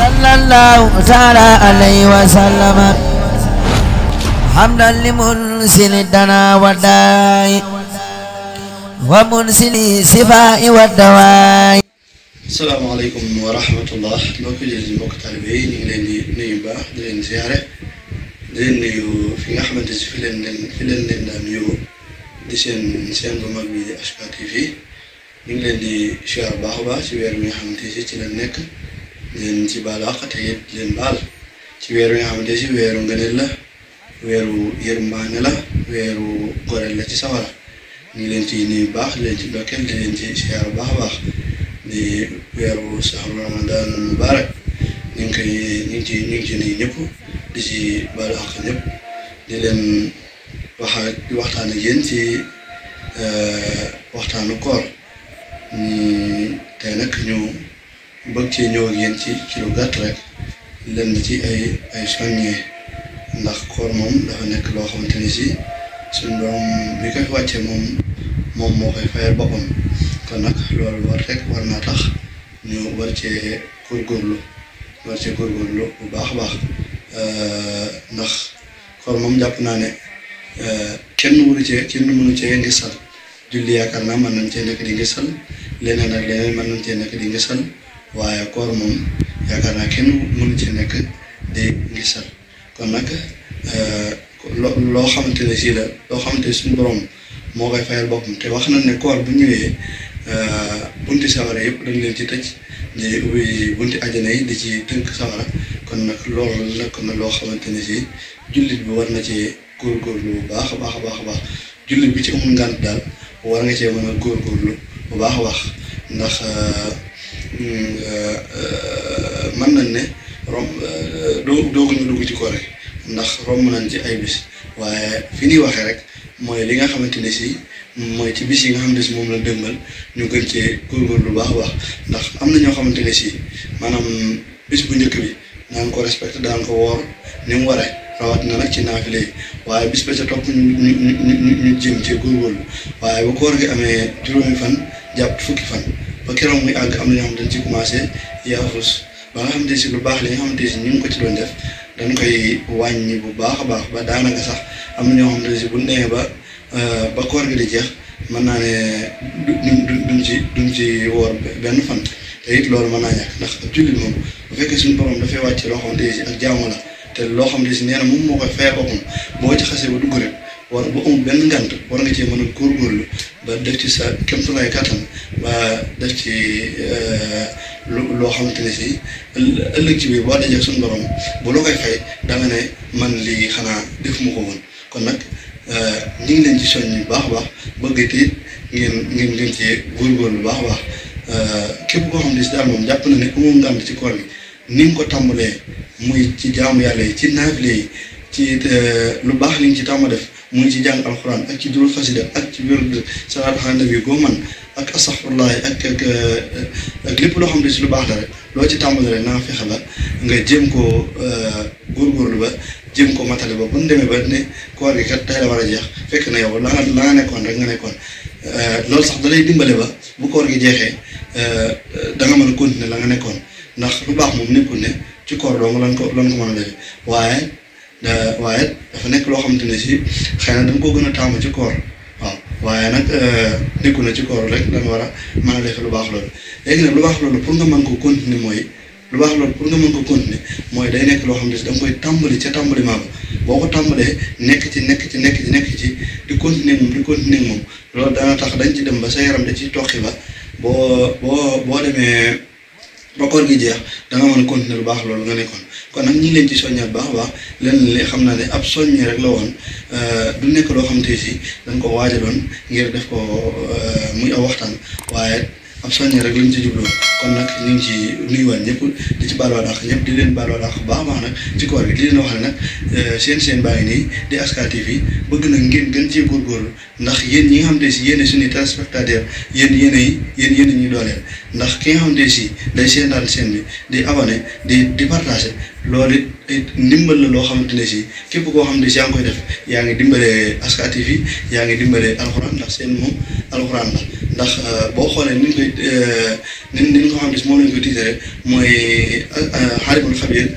صلى الله تعالى عليه وسلم حمدا لمنزل الدنا والداء ومنزل الشفاء والدواء. asalaamaaleykum wa rahmatullah mbokki jullit yi mbokki taalibe yi ñu ngi leen di nuyu bu baax di leen ziare di leen nuyu fi nga xamante si fi leen daan nuyu di seen bu mag bi di HK TV ñu ngi leen di ziar baax a baax ci weer bi nga xamante si ci la nekk di leen ci baal àq te it di leen baal ci weer bi nga xamante si weeru ngëneel la weeru yërmande la weeru goreel la ci sawara ñu ngi leen ci nuyu baax di leen ci ndokkeel di leen ci ziar baax a baax. di weeru saxru ramadan mubarak ñu ngi ci nuyu ñëpp di ci baalu àq ñëpp di leen waxtaan ak yéen ci waxtaanu koor tey nag ñu bëgg ci ñëw ak yéen ci lu gàtt rek lenn ci ay soññee ndax koor moom dafa nekk loo xamante ni si suñu borom bi koy wàccee moom moo koy fayal boppam. kon nag loolu war naa tax ñu war cee góorgóorlu bu baax a baax ndax koor moom jàpp naa ne kenn mënu cee ngisal julli yaakaar naa mën nañ cee nekk di ngisal leneen ak leneen mën nañ cee nekk di ngisal waaye koor moom yaakaar naa kenn mënu cee nekk di ngisal kon nag loo xamante ne si la loo xamante ne suñu borom moo koy fayal boppam te wax nañ ne koor bu ñëwee bunti sawara yëpp dañ leen ci tëj di ubbi bunti ajana yi di ci tënk sawara kon nag loolu nekk na loo xamante ne si jullit bi war na ci góorgóorlu bu baax a baax a baax jullit bi ci amul ngànt daal war nga cee mën a góorgóorlu bu baax a baax ndax mën nañ ne dooguñu dugg ci koor ndax romb nañ ci ay bis waaye fi ñuy waxee rek mooy li nga xamante ne si mooy ci bis yi nga xamante ne si moom la dëgmal ñu gën cee góorgóorlu lu baax a baax ndax am na ñoo xamante ne si maanaam bis bu njëkk bi daan ko respecté daan ko woor ni mu waree rawat na nag ci naafile yi waaye bis ba ca topp ñu jéem cee góorgóorlu waaye bu koor gi amee juróomi fan jàpp fukki fan ba keroog muy àgg am na ñoo xam dañ ci commencé yaafus ba nga xamante ne si lu baax li nga xamante ne si ñu ngi ko ci doon def dañ koy wàññi bu baax a baax ba daanaka sax am na ñoo xam ne si bu demee ba koor gi di jeex mën naa ne duñ ci woor benn fan te it loolu mën naa ñàkk ndax ab jullit moom bu fekkee suñu borom dafay wàcc loo xamante ne si ak jaamu la te loo xamante ne si nee na moom moo koy fayal boppam boo ci xasee ba dugg rek war bu amul benn ngant war nga cee mën a góorgóorlu ba def ci sa kéemtulaay kàttan ba def ci loo xamante ne si ëllëg ci biir boo dajee suñu borom bu loo koy fay da nga ne man lii xanaa def mu ko woon kon nag ñu ngi leen ci soññ bu baax a baax bëgg te it ngeen gën cee góorgóorlu bu baax a baax képp koo xam ne si daal moom jàpp na ne amul ngant ci koor gi ni nga ko tàmbalee muy ci jaamu yàlla yi ci naafile yi ci lu baax li nga ci tàmm def muy ci jàng alxuraan ak ci durul xasida ak ci wér salaatu ala nabi goo man ak astaxfirullah ak lépp loo xam ne si lu baax la rek loo ci tàmbale rek naa fexe ba nga jéem koo góorgóorlu ba jéem ko matale ba bu ñu demee ba ne koor gi kat tey la war a jeex fekk na yow la nga nekkoon rek nga nekkoon loolu sax da lay dimbale ba bu koor gi jeexee da nga mën a continuer la nga nekkoon ndax lu baax moom nekkul ne ci koor dong lan ko mën a defee waaye dafa nekk loo xamante ne si xëy na da nga koo gën a taamu ci koor waaw waaye nag nekkul na ci koor rek da nga war a mën a defee lu baax loolu léegi nag lu baax loolu pour nga mën ko continuer mooy day nekk loo xam ne si da nga koy tàmbali ca tàmbali maa ba boo ko tàmbalee nekk ci di continuer moom loolu dana tax dañ ci dem ba sa yaram da ciy toqi ba boo demee ba koor gi jeex da nga mën a continuer lu baax loolu nga nekkoon kon nag ñi leen ci soññaat baax a baax lenn li xam naa ne ab soññi rek la woon du nekk loo xam te si dañ ko waajaloon ngir def ko muy aw waxtaan waaye ab soññi rek lañ ci jubloo kon nag ñu ngi ci nuyuwaat ñëpp di ci baaluwaat ak ñëpp di leen baaluwaat ak baax a baax nag ci koor gi di leen wax ne nag seen baa ngi nii di HK TV bëgg nag ngeen gën cee góorgóorlu ndax yéen ñi nga xam ne si yéen suñuy téléspectateur yéen ñuy dooleel ndax ki nga xam ne si day seetaan seen bi di abonné di partagé loolu ndimbal la loo xamante ne si képp koo xam ne si yaa ngi koy def yaa ngi dimbale Aska TV yaa ngi dimbale alxuraan ndax seen moom alxuraan la ndax boo xoolee ni ñu ko xam ne si moom lañ koy tiitare mooy xaalimul xabiir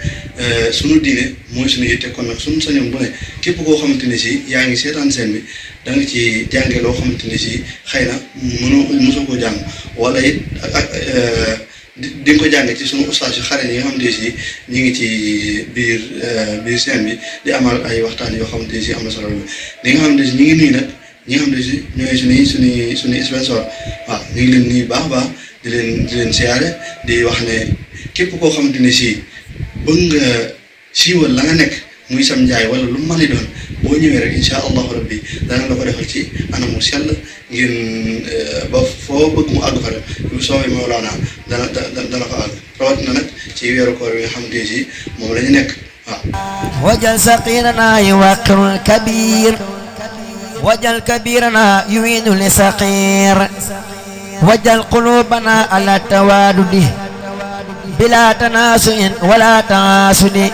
sunu diine mooy suñu yitte kon nag suñu sañoon bu ne képp koo xamante ne si yaa ngi seetaan seen bi da nga ci jànge loo xamante ne si xëy na mosoo koo jàng wala it di nga ko jàng ci sunu ustaas yu xare yi nga xamante ne si ñu ngi ci biir seen bi di amal ay waxtaan yoo xamante ne si am na solo li nga xamante ne si ñu ngi nuyu nag ñi nga xamante ne si ñooy suñuy sponsor waaw ñu ngi leen nuyu baax a baax di leen siyaare di wax ne képp koo xamante ne si bëgg nga siiwal la nga nekk muy sam njaay wala lu mën a doon boo ñëwee rek incha allahu rabbi dana la ko defal ci anam mu sell ngeen ba foo bëgg mu àgg fa rek lu soobee Mawlaana dana fa àgg rawatina nag ci weeru koor yi nga xamante ne si moom la ñu nekk waaw. wajal saqirana yuwaqirul kabir wajal kabirana yuwiinu li saqir wajal qulubana ala tawadudi bila tanasuin wala taasudi